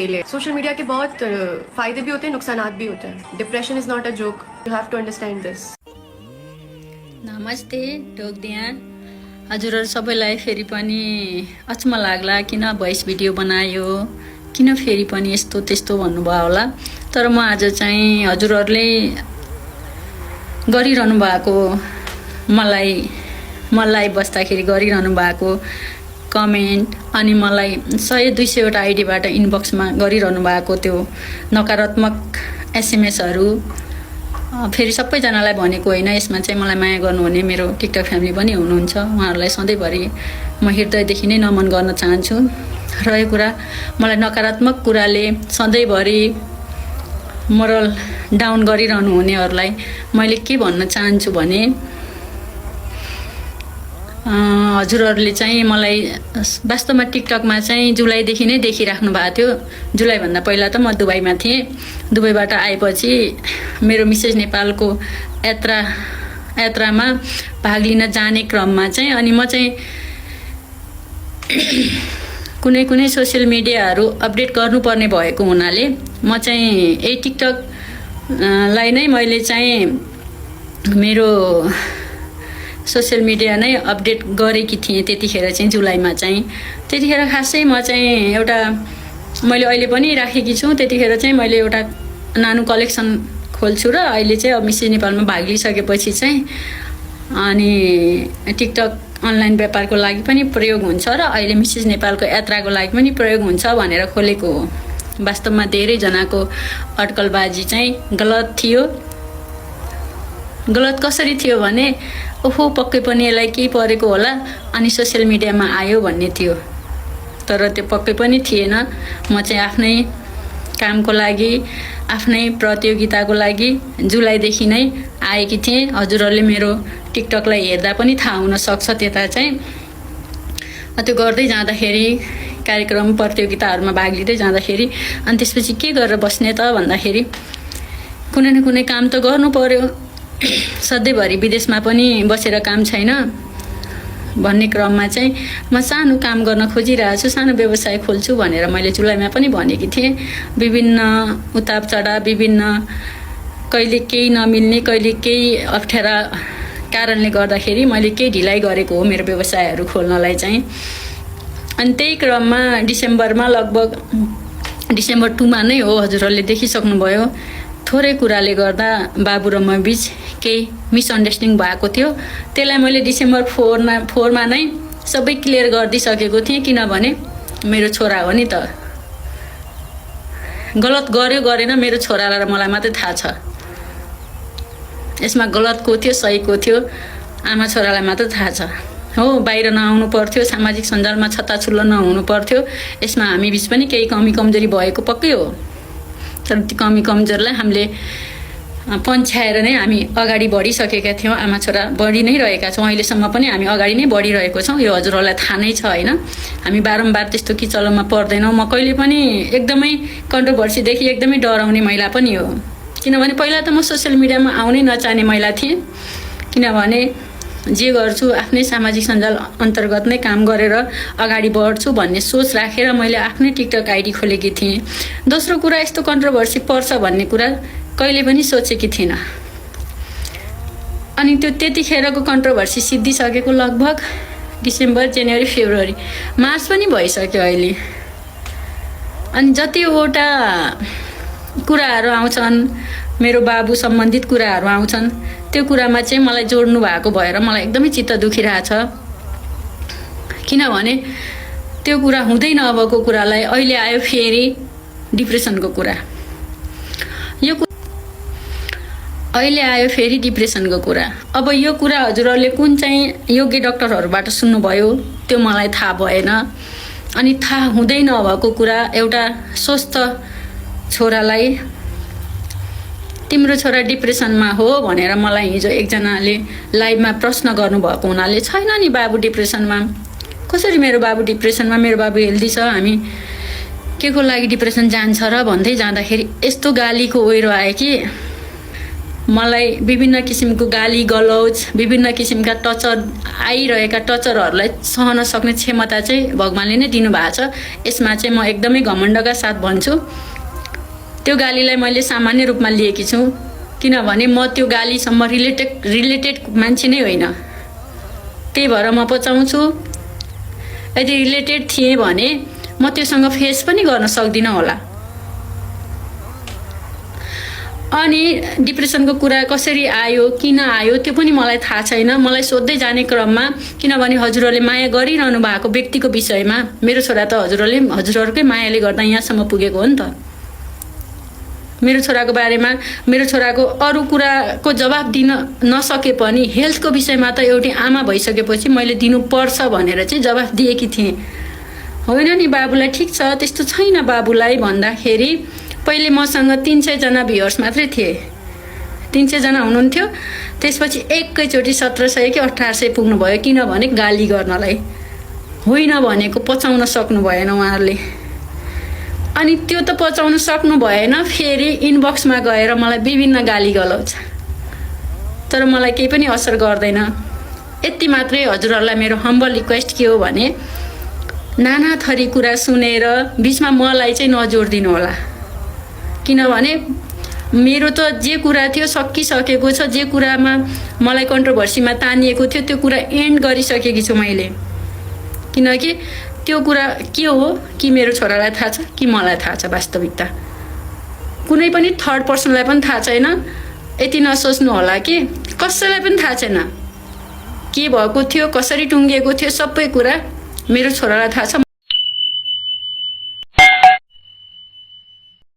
लिए। Social media के बहुत फायदे भी होते हैं, नुकसानात भी होते हैं। Depression is not a joke, you have to understand this. नमस्ते ढोकदिया हजुरहरू सबैलाई फेरि पनि अचम्म लाग्ला किन भोइस भिडियो बनायो, किन फेरि पनि यस्तो त्यस्तो भन्नुभयो होला। तर म आज चाहिँ हजुरहरूले गरिरहनु भएको मलाई बस्दाखेरि गरिरहनु भएको कमेन्ट अनि मलाई 100-200वटा आइडीबाट इनबक्समा गरिरहनु भएको त्यो नकारात्मक एसएमएसहरू फेरि सबैजनालाई भनेको होइन। यसमा चाहिँ मलाई माया गर्नुहुने मेरो टिकटक फ्यामिली पनि हुनुहुन्छ, उहाँहरूलाई सधैँभरि म हृदयदेखि नै नमन गर्न चाहन्छु। र यो कुरा मलाई नकारात्मक कुराले सधैँभरि मोरल डाउन गरिरहनु हुनेहरूलाई मैले के भन्न चाहन्छु भने हजुरहरूले चाहिँ मलाई वास्तवमा टिकटकमा चाहिँ जुलाईदेखि नै देखिराख्नु भएको थियो। जुलाईभन्दा पहिला त म दुबईमा थिएँ। दुबईबाट आएपछि मेरो मिसेज नेपालको यात्रामा भाग लिन जाने क्रममा चाहिँ अनि म चाहिँ कुनै सोसियल मिडियाहरू अपडेट गर्नुपर्ने भएको हुनाले म चाहिँ यही टिकटकलाई नै मैले चाहिँ मेरो सोसियल मिडिया नै अपडेट गरेकी थिएँ। त्यतिखेर चाहिँ जुलाईमा चाहिँ त्यतिखेर खासै म चाहिँ एउटा मैले अहिले पनि राखेकी छु। त्यतिखेर चाहिँ मैले एउटा नानु कलेक्सन खोल्छु र अहिले चाहिँ अब मिसेस नेपालमा भाग लिइसकेपछि चाहिँ अनि टिकटक अनलाइन व्यापारको लागि पनि प्रयोग हुन्छ र अहिले मिसेस नेपालको यात्राको लागि पनि प्रयोग हुन्छ भनेर खोलेको हो। वास्तवमा धेरैजनाको अड्कलबाजी चाहिँ गलत थियो। गलत कसरी थियो भने ओहो पक्कै पनि यसलाई केही परेको होला अनि सोसियल मिडियामा आयो भन्ने थियो। तर त्यो पक्कै पनि थिएन। म चाहिँ आफ्नै कामको लागि आफ्नै प्रतियोगिताको लागि जुलाईदेखि नै आएकी थिएँ। हजुरहरूले मेरो टिकटकलाई हेर्दा पनि थाहा हुनसक्छ। त्यता चाहिँ त्यो गर्दै जाँदाखेरि कार्यक्रम प्रतियोगिताहरूमा भाग लिँदै जाँदाखेरि अनि त्यसपछि के गरेर बस्ने त भन्दाखेरि कुनै न कुनै काम त गर्नु पर्यो। सधैँभरि विदेशमा पनि बसेर काम छैन भन्ने क्रममा चाहिँ म सानो काम गर्न खोजिरहेको छु, सानो व्यवसाय खोल्छु भनेर मैले जुलाईमा पनि भनेकी थिएँ। विभिन्न उताप चढाव, विभिन्न कहिले केही नमिल्ने, कहिले केही अप्ठ्यारा कारणले गर्दाखेरि मैले केही ढिलाइ गरेको हो मेरो व्यवसायहरू खोल्नलाई चाहिँ। अनि त्यही क्रममा डिसेम्बरमा लगभग डिसेम्बर 2मा नै हो, हजुरहरूले देखिसक्नुभयो। थोरै कुराले गर्दा बाबु र म बिच केही मिसअन्डरस्ट्यान्डिङ भएको थियो। त्यसलाई मैले डिसेम्बर 4मा नै सबै क्लियर गरिदिइसकेको थिएँ। किनभने मेरो छोरा हो नि त, गलत गर्यो गरेन मेरो छोरालाई र मलाई मात्रै थाहा छ। यसमा गलत को थियो सही को थियो आमा छोरालाई मात्रै थाहा छ। हो बाहिर नआउनु पर्थ्यो, सामाजिक सञ्जालमा छत्ताछुल्लो नहुनु पर्थ्यो। यसमा हामी बिच पनि केही कमी कमजोरी भएको पक्कै हो। तर ती कमी कमजोरलाई हामीले पन्छ्याएर नै हामी अगाडि बढिसकेका थियौँ। आमा छोरा बढी नै रहेका छौँ, अहिलेसम्म पनि हामी अगाडि नै बढिरहेको छौँ। यो हजुरहरूलाई थाहा नै छ होइन। हामी बारम्बार त्यस्तो किचलोमा पर्दैनौँ। म कहिले पनि एकदमै कन्ट्रोभर्सीदेखि एकदमै डराउने महिला पनि हो। किनभने पहिला त म सोसियल मिडियामा आउनै नचाहने महिला थिएँ। किनभने जे गर्छु आफ्नै सामाजिक सञ्जाल अन्तर्गत नै काम गरेर अगाडि बढ्छु भन्ने सोच राखेर मैले आफ्नै टिकटक आइडी खोलेकी थिएँ। दोस्रो कुरा यस्तो कन्ट्रोभर्सी पर्छ भन्ने कुरा कहिले पनि सोचेकी थिइनँ। अनि त्यो त्यतिखेरको कन्ट्रोभर्सी सिद्धिसकेको लगभग डिसेम्बर, जनवरी, फेब्रुअरी, मार्च पनि भइसक्यो अहिले। अनि जतिवटा कुराहरू आउँछन्, मेरो बाबु सम्बन्धित कुराहरू आउँछन्, त्यो कुरामा चाहिँ मलाई जोड्नु भएको भएर मलाई एकदमै चित्त दुखिरहेछ। किनभने त्यो कुरा हुँदै नभएको कुरालाई अहिले आयो फेरि डिप्रेसनको कुरा। अहिले आयो फेरि डिप्रेसनको कुरा। अब यो कुरा हजुरहरूले कुन चाहिँ योग्य डक्टरहरूबाट सुन्नुभयो त्यो मलाई थाहा भएन। अनि थाहा हुँदै नभएको कुरा एउटा स्वस्थ छोरालाई तिम्रो छोरा डिप्रेसनमा हो भनेर मलाई हिजो एकजनाले लाइभमा प्रश्न गर्नुभएको हुनाले छैन नि बाबु डिप्रेसनमा, कसरी मेरो बाबु डिप्रेसनमा, मेरो बाबु हेल्दी छ, हामी के को लागि डिप्रेसन जान्छ र भन्दै जाँदाखेरि यस्तो गालीको ओइरो आयो कि मलाई विभिन्न किसिमको गाली गलौज विभिन्न किसिमका आइरहेका टचरहरूलाई सहन सक्ने क्षमता चाहिँ भगवानले नै दिनुभएको छ। यसमा चाहिँ म एकदमै घमण्डका साथ भन्छु। त्यो गालीलाई मैले सामान्य रूपमा लिएकी छु, किनभने म त्यो गालीसम्म रिलेटेड मान्छे नै होइन। त्यही भएर म पचाउँछु। यदि रिलेटेड थिएँ भने म त्योसँग फेस पनि गर्न सक्दिनँ होला। अनि डिप्रेसनको कुरा कसरी आयो, किन आयो त्यो पनि मलाई थाहा छैन। मलाई सोध्दै जाने क्रममा, किनभने हजुरहरूले माया गरिरहनु भएको व्यक्तिको विषयमा मेरो छोरा त हजुरहरूकै मायाले गर्दा यहाँसम्म पुगेको हो नि त। मेरो छोराको बारेमा मेरो छोराको अरू कुराको जवाब दिन नसके पनि हेल्थको विषयमा त एउटी आमा भइसकेपछि मैले दिनुपर्छ भनेर चाहिँ जवाफ दिएकी थिएँ। होइन नि बाबुलाई ठिक छ, त्यस्तो छैन बाबुलाई भन्दाखेरि पहिले मसँग 300 भ्युअर्स मात्रै थिए। 300 हुनुहुन्थ्यो। त्यसपछि एकैचोटि 1700 कि 1800 पुग्नुभयो, किनभने गाली गर्नलाई होइन भनेको पचाउन सक्नु भएन उहाँहरूले। अनि त्यो त पचाउन सक्नु भएन, फेरि इनबक्समा गएर मलाई विभिन्न गाली गलाउँछ, तर मलाई केही पनि असर गर्दैन। यति मात्रै हजुरहरूलाई मेरो हम्बल रिक्वेस्ट के हो भने नाना थरी कुरा सुनेर बिचमा मलाई चाहिँ नजोडिदिनु होला, किनभने मेरो त जे कुरा थियो सकिसकेको छ। जे कुरामा मलाई कन्ट्रोभर्सीमा तानिएको थियो त्यो कुरा एन्ड गरिसकेकी छु मैले। किनकि त्यो कुरा के हो कि मेरो छोरालाई थाहा छ कि मलाई थाहा छ, वास्तविकता कुनै पनि थर्ड पर्सनलाई पनि थाहा छैन। यति नसोच्नु होला कि कसैलाई पनि थाहा छैन के भएको थियो, कसरी टुङ्गिएको थियो, सबै कुरा मेरो छोरालाई थाहा छ।